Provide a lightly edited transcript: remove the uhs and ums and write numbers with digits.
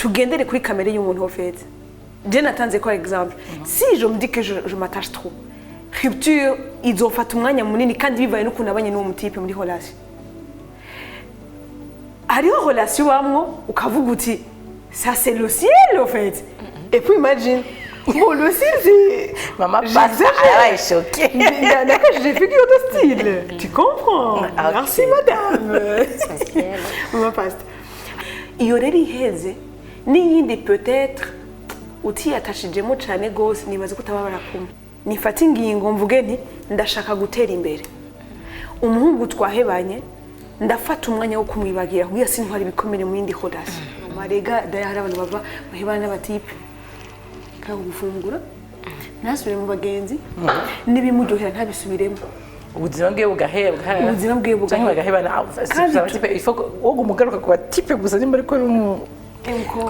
Tugendere kuri kamere y'umuntu. Au fait, je natanze ko exemple, si je me dis que je m'attache trop, rupture izofata umwanya munini, kandi bivaye n'ukuntu abanye n'uwo mutipe muri relation. Hariho relation ubamwo ukavuga uti: "Ça, c'est le ciel, au fait." Et puis imagine, bon, le ciel, c'est Mama J'exagère. pasta arabaye choquée. J'ai figure de style, tu comprends? Ok. Merci, madame. Mama pasta, iyo rero iheze n'iyindi, peut-être utiyatashijemo cyane rwose, nibaza ko utababara kumwe. Nifate ingingo mvuge nti: "Ndashaka gutera imbere." Umuhungu twahebanye, ndafata umwanya wo kumwibagira kugira sintwara ibikomere mu yindi relation. Marega daya, hari abantu bava bahebana n'abatipe kandi gufungura ntasubire mu bagenzi, n'ibimuryohera ntabisubiremo. Ubuzima bwiwe bugahebwa. Ubuzima bwiwe bugahebwa. Canke bagahebana. Kandi Il faut ko wowe umugaruka ku batipe gusa nimba ariko ari Umukobwa.